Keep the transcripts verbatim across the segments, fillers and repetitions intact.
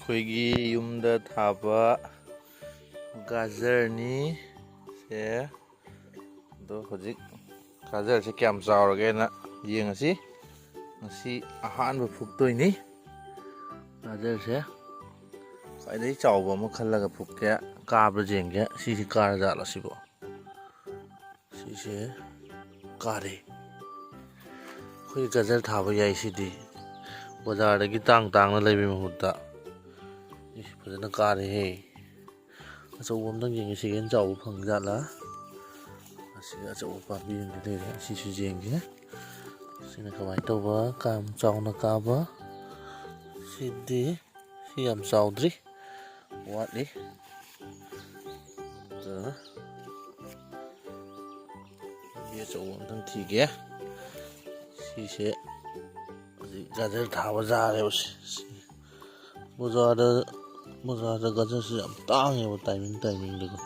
ꯑꯩꯈꯣꯏꯒꯤ ꯌꯨꯝꯗ ꯊꯥꯕ ꯒꯥꯖꯔꯅꯤ ꯁꯦ꯫ ꯑꯗꯣ ꯍꯧꯖꯤꯛ ꯒꯥꯖꯔꯁꯦ ꯀꯌꯥꯝ ꯆꯥꯎꯔꯒꯦꯅ ꯌꯦꯡꯉꯁꯤ꯫ ꯉꯁꯤ ꯑꯍꯥꯟꯕ ꯐꯨꯛꯇꯣꯏꯅꯤ ꯒꯥꯖꯔꯁꯦ꯫ ꯈ꯭ꯋꯥꯏꯗꯒꯤ ꯆꯥꯎꯕ ꯑꯃ ꯈꯜꯂꯒ ꯐꯨꯛꯀꯦ꯫ ꯀꯥꯕ꯭ꯔꯥ ꯌꯦꯡꯒꯦ꯫ ꯁꯤꯁꯤ ꯀꯥꯔꯖꯥꯠꯂꯣ ꯁꯤꯕꯣ? ꯁꯤꯁꯦ ꯀꯥꯔꯦ꯫ ꯑꯩꯈꯣꯏ ꯒꯖꯔ ꯊꯥꯕ ꯌꯥꯏ ꯁꯤꯗꯤ, ꯕꯖꯥꯔꯗꯒꯤ ꯇꯥꯡ ꯇꯥꯡꯅ ꯂꯩꯕꯒꯤ ꯃꯍꯨꯠꯇ꯫ ꯏꯁ, ꯐꯖꯅ ꯀꯥꯔꯦꯍꯦ꯫ ꯑꯆꯧꯕ ꯑꯝꯇꯪ ꯌꯦꯡꯒꯦ, ꯁꯤꯒ ꯍꯦꯟꯅ ꯆꯥꯎꯕ ꯐꯪꯖꯥꯠꯂꯥ? ꯑꯁꯤꯒ ꯑꯆꯧꯕ ꯄꯥꯝꯕꯤ ꯑꯃꯗꯤ ꯂꯩꯔꯦ, ꯑꯁꯤꯁꯨ ꯌꯦꯡꯒꯦ꯫ ꯁꯤꯅ ꯀꯃꯥꯏꯅ ꯇꯧꯕ? ꯀꯌꯥꯝ ꯆꯥꯎꯅ ꯀꯥꯕ? ꯁꯤꯗꯤ, ꯁꯤ ꯌꯥꯝ ꯆꯥꯎꯗ꯭ꯔꯤ, ꯋꯥꯠꯂꯤ꯫ ꯑꯗ ꯄꯥꯝꯕꯤ ꯑꯆꯧꯕ ꯑꯝꯇꯪ ꯊꯤꯒꯦ꯫ ꯁꯤꯁꯦ ꯍꯧꯖꯤꯛ ꯒꯖꯔ ꯊꯥꯕ ꯌꯥꯔꯦꯕ꯫ ꯁꯤ, ꯁꯤ ꯕꯖꯥꯔꯗ, ꯕꯖꯥꯔꯗ ꯒꯖꯔꯁꯤ ꯌꯥꯝ ꯇꯥꯡꯉꯦꯕ, ꯇꯥꯏꯃꯤꯡ ꯇꯥꯏꯃꯤꯡꯗꯀꯣ꯫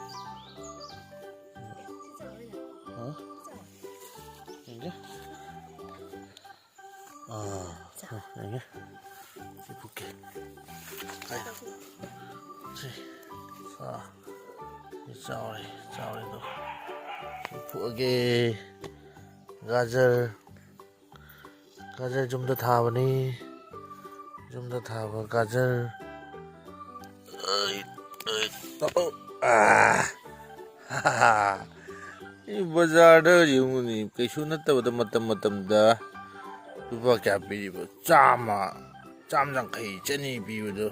ꯍꯥ? ꯌꯦꯡꯒꯦ꯫ ꯑꯥ, ꯌꯦꯡꯒꯦ꯫ ꯁꯤ ꯐꯨꯛꯀꯦ꯫ ꯑꯩ, ꯁꯤ, ꯑꯥ, ꯁꯤ ꯆꯥꯎꯔꯦ, ꯆꯥꯎꯔꯦ ꯑꯗꯣ꯫ ꯁꯤ ꯐꯨꯛꯑꯒꯦ꯫ ꯒꯥꯖꯔ, ꯒꯥꯖꯔ ꯌꯨꯝꯗ ꯊꯥꯕꯅꯤ꯫ ꯌꯨꯝꯗ ꯊꯥꯕ ꯒꯥꯖꯔ꯫ ꯑꯩ, ꯑꯩ, ꯑꯣ, ꯑꯥ, ꯍꯥ, ꯍꯥ꯫ ꯁꯤ ꯕꯖꯥꯔꯗ ꯌꯦꯡꯉꯨꯅꯤ, ꯀꯩꯁꯨ ꯅꯠꯇꯕꯗ ꯃꯇꯝ ꯃꯇꯝꯗ ꯂꯨꯄꯥ ꯀꯌꯥ ꯄꯤꯔꯤꯕ? ꯆꯥꯝꯃ, ꯆꯥꯝꯃ ꯌꯥꯡꯈꯩ, ꯆꯅꯤ ꯄꯤꯕꯗꯣ꯫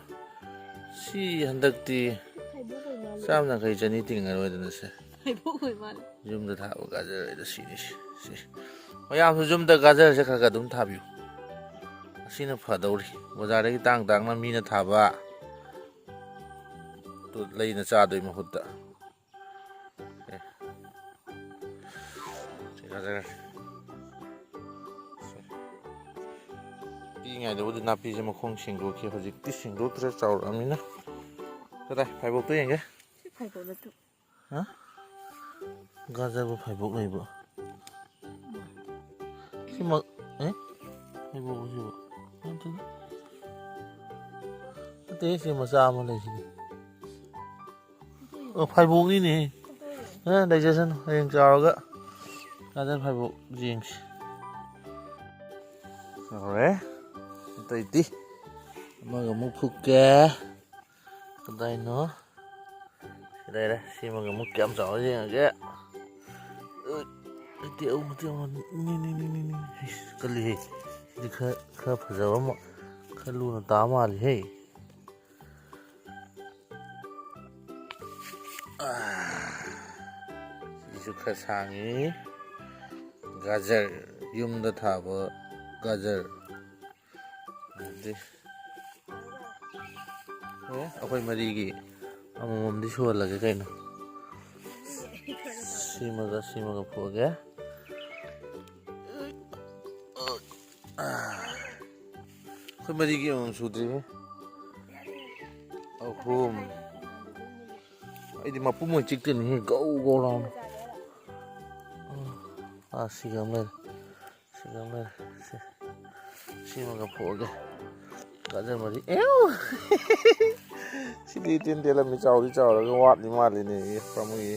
ꯁꯤ ꯍꯟꯗꯛꯇꯤ ꯆꯥꯝꯃ ꯌꯥꯡꯈꯩ, ꯆꯅꯤ ꯇꯤꯡꯉꯔꯣꯏꯗꯅ ꯁꯦ꯫ ꯍꯩꯕꯣꯛ ꯑꯣꯏ ꯃꯥꯜꯂꯦ꯫ ꯌꯨꯝꯗ ꯊꯥꯕ ꯒꯥꯖꯔ ꯍꯥꯏꯗꯣ ꯁꯤꯅꯤ, ꯁꯤ, ꯁꯤ꯫ ꯃꯌꯥꯝꯁꯨ ꯌꯨꯝꯗ ꯒꯥꯖꯔꯁꯦ ꯈꯔ ꯈꯔ ꯑꯗꯨꯝ ꯊꯥꯕꯤꯌꯨ꯫ ꯑꯁꯤꯅ ꯐꯗꯧꯔꯤ꯫ ꯕꯖꯥꯔꯗꯒꯤ ꯇꯥꯡ ꯇꯥꯡꯅ ꯃꯤꯅ ꯊꯥꯕ ꯇꯨ ꯂꯩꯅ ꯆꯥꯗꯣꯏ ꯃꯍꯨꯠꯇ꯫ ꯑꯦ꯫ ꯁꯤ ꯒꯥꯖꯔ꯫ ꯁꯤ꯫ ꯄꯤꯛꯏꯉꯩꯗꯕꯨꯗꯤ ꯅꯥꯄꯤꯁꯦ ꯃꯈꯣꯡ ꯁꯦꯡꯗꯣꯛꯈꯤ, ꯍꯧꯖꯤꯛꯇꯤ ꯁꯦꯡꯗꯣꯛꯇ꯭ꯔꯦ, ꯆꯥꯎꯔꯛꯑꯃꯤꯅ꯫ ꯀꯗꯥꯏ? ꯐꯥꯏꯕꯣꯛꯇꯣ ꯌꯦꯡꯒꯦ꯫ ꯁꯤ ꯐꯥꯏꯕꯣꯛ ꯅꯠꯇ꯭ꯔꯣ? ꯍꯥ? ꯒꯥꯖꯔꯕꯨ ꯐꯥꯏꯕꯣꯛ ꯂꯩꯕ꯭ꯔꯣ? ꯁꯤꯃꯛ, ꯑꯦ? ꯐꯥꯏꯕꯣꯛ ꯁꯤꯕꯨ? ꯅꯠꯇꯦꯗ꯫ ꯑꯦ, ꯁꯤ ꯃꯆꯥ ꯑꯃ ꯂꯩꯁꯤꯗꯤ꯫ ꯑꯣ, ꯐꯩꯕꯣꯛꯅꯤꯅꯦ꯫ ꯑ, ꯂꯩꯖꯁꯅꯨ, ꯍꯌꯦꯡ ꯆꯥꯎꯔꯒ ꯒꯥꯖꯔ ꯐꯩꯕꯣꯛ ꯌꯦꯡꯁꯤ꯫ ꯌꯥꯎꯔꯦ꯫ ꯑꯇꯩꯗꯤ ꯑꯃꯒ ꯑꯃꯨꯛ ꯐꯨꯛꯀꯦ꯫ ꯀꯗꯥꯏꯅꯣ? ꯁꯤ ꯂꯩꯔꯦ꯫ ꯁꯤꯃꯒ ꯑꯃꯨꯛ ꯀꯌꯥꯝ ꯆꯥꯎꯔ ꯌꯦꯡꯉꯒꯦ꯫ ꯎ, ꯃꯇꯦꯛ ꯑꯃ, ꯃꯇꯦꯛ ꯑꯃ꯫ ꯅꯤ, ꯅꯤ, ꯅꯤ, ꯅꯤ, ꯅꯤ꯫ ꯏꯁ, ꯀꯜꯂꯤꯍꯦ꯫ ꯁꯤꯗꯤ ꯈꯔ, ꯈꯔ ꯐꯖꯕ ꯑꯃ, ꯈꯔ ꯂꯨꯅ ꯇꯥ ꯃꯥꯜꯂꯤꯍꯦ꯫ ꯑꯥ, ꯁꯤꯁꯨ ꯈꯔ ꯁꯥꯡꯉꯤ꯫ ꯒꯥꯖꯔ, ꯌꯨꯝꯗ ꯊꯥꯕ ꯒꯥꯖꯔ꯫ ꯑꯗꯨꯗꯤ, ꯑꯦ, ꯑꯩꯈꯣꯏ ꯃꯔꯤꯒꯤ ꯑꯃꯃꯝꯗꯤ ꯁꯨꯍꯜꯂꯒꯦ ꯀꯩꯅꯣ꯫ ꯁꯤꯃꯒ, ꯁꯤꯃꯒ ꯐꯨꯛꯑꯒꯦ꯫ ꯑꯩꯈꯣꯏ ꯃꯔꯤꯒꯤ ꯑꯃꯃꯝ ꯁꯨꯗ꯭ꯔꯤꯍꯦ꯫ ꯑꯍꯨꯝ꯫ ꯑꯩꯗꯤ ꯃꯄꯨꯝ ꯑꯣꯏꯅ ꯆꯤꯛꯇꯣꯏꯅꯤꯍꯦ, ꯒꯧ ꯒꯧ ꯂꯥꯎꯅ꯫ ꯑꯥ, ꯁꯤꯒ ꯑꯃ ꯂꯩꯔꯦ꯫ ꯁꯤꯒ ꯑꯃ ꯂꯩꯔꯦ꯫ ꯁꯤ, ꯁꯤꯃꯒ ꯐꯨꯛꯑꯒꯦ꯫ ꯒꯥꯖꯔ ꯃꯔꯤ꯫ ꯑꯦꯎ! ꯁꯤꯗꯤ ꯏꯇꯦꯟ ꯇꯦꯜꯂꯝꯃꯤ, ꯆꯥꯎꯗꯤ ꯆꯥꯎꯔꯒ ꯋꯥꯠꯂꯤ ꯃꯥꯜꯂꯤꯅꯦ꯫ ꯑꯦ, ꯄꯥꯝꯃꯨꯏꯌꯦ꯫